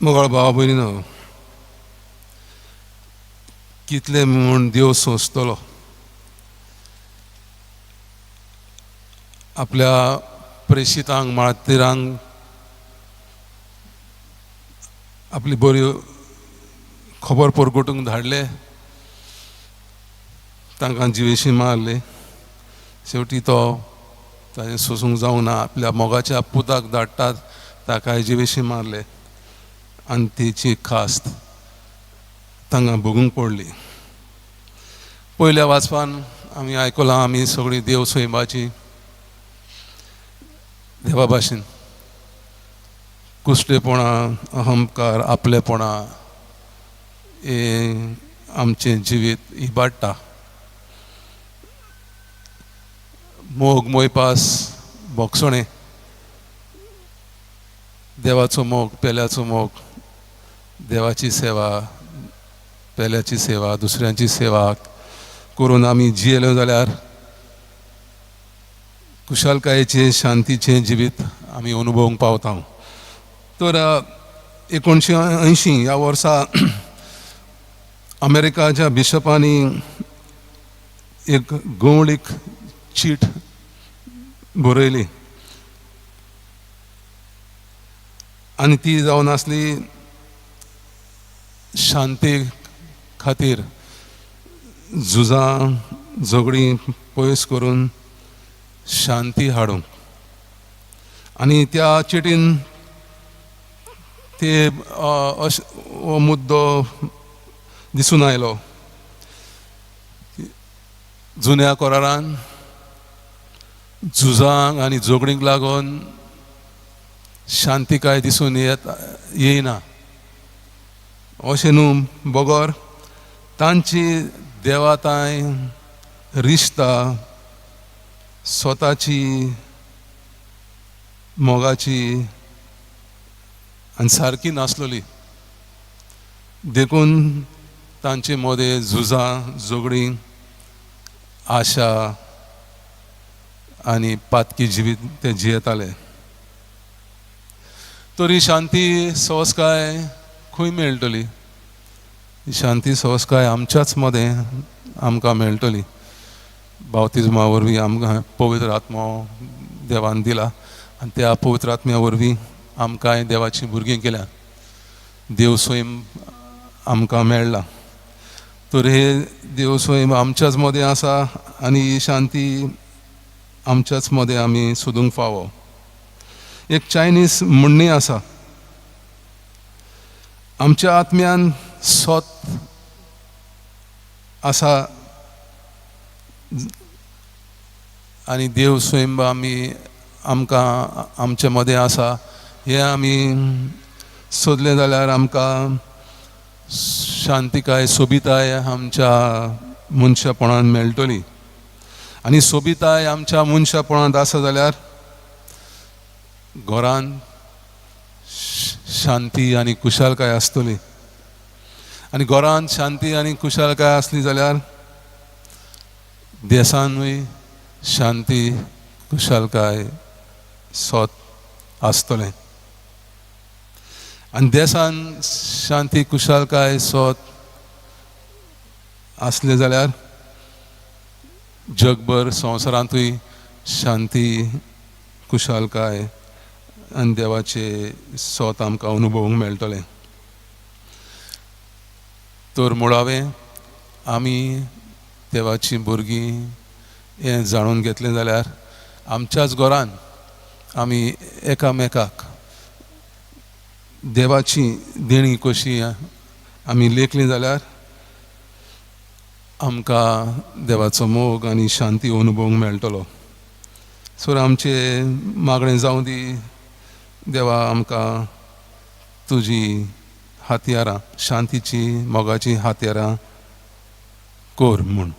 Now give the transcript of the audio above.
मोगाळ भाव भयणीनो, कितले म्हूण देव सोंसतलो? आपल्या प्रेशितांक, मार्तिरांक आपली बरी खबर परगटूंक धाडले, तांकां जिवेशी मारले. शेवटी तो ताजें सोंसूंक जावंक ना, आपल्या मोगाच्या पुताक धाडटात, ताकाय जिवेशी मारले आनी तेची खास्त तांकां भोगूंक पडली. पयल्या वाचपान आमी आयकलां, आमी सगळीं देव सैमाची देवा भाशेन कुसलेपणां, अहंकार, आपलेपणां हें आमचें जिवीत इबाडटा. मोग, मोयपास, भोगसणें, देवाचो मोग, पेल्याचो मोग, देवाची सेवा, पेल्याची सेवा, दुसऱ्यांची सेवा करून आमी जियेलो जाल्यार खुशालकायेचें, शांतीचें जिवीत आमी अनुभवूंक पावता. तर 1980 ह्या वर्सा अमेरिकाच्या बिशपांनी एक गवळीक चीट बरयली आनी ती जावन आसली शांती खातीर झुजां झगडीं पयस करून शांती हाडूंक. आनी त्या चिटीन ते हो मुद्दो दिसून आयलो. जुन्या करारान झुजांक आनी झगडींक लागून शांतिकाय दिसून येयना अशें न्हू, बगर तांची देवाताय रिश्ता स्वताची मोगाची आनी सारकी नासलोली, देखून तांचे मदें झुजां, झगडीं, आशा आनी पातकी जिवीत ते जियेताले. तरी शांती सवसकाय खंय मेळटली? शांती सवसकाय आमच्याच मदें आमकां मेळटली. बावतिज्मा वरवीं आमकां पवित्र आत्मो देवान दिला आनी त्या पवित्र आत्म्या वरवीं आमकांय देवाचीं भुरगीं केल्या, देव स्वयं आमकां मेळ्ळा. तर हे देव स्वयं आमच्याच मदें आसा आनी ही शांती आमच्याच मदें आमी सोदूंक फावो. एक चायनीज म्हणणी आसा, आमच्या आत्म्यान सोत आसा आनी देव स्वयं आमी आमकां आमचे मदें आसा हें आमी सोदलें जाल्यार आमकां शांतिकाय, सोबिताय आमच्या मनशापणान मेळटली. आनी सोबिताय आमच्या मनशापणांत आसा जाल्यार घरान शांती आनी खुशालकाय आसतली. आनी घरान शांती आनी खुशालकाय आसली जाल्यार देशानूय शांती, खुशालकाय, सोत आसतलें. आनी देशान शांती, खुशालकाय, सोत आसलें जाल्यार जगभर संवसारांतूय शांती, खुशालकाय आनी देवाचे सोत आमकां अनुभवूंक मेळटलें. तर मुळावें आमी देवाचीं भुरगीं हें जाणून घेतलें जाल्यार आमच्याच घरान आमी एकामेकाक देवाची देणी कशी आमी लेखली जाल्यार आमकां देवाचो मोग आनी शांती अनुभवूंक मेळटलो. सो आमचे मागणें जावं दी, देवा आमकां तुजी हातयारां, शांतीची, मोगाची हातयारां कर म्हूण.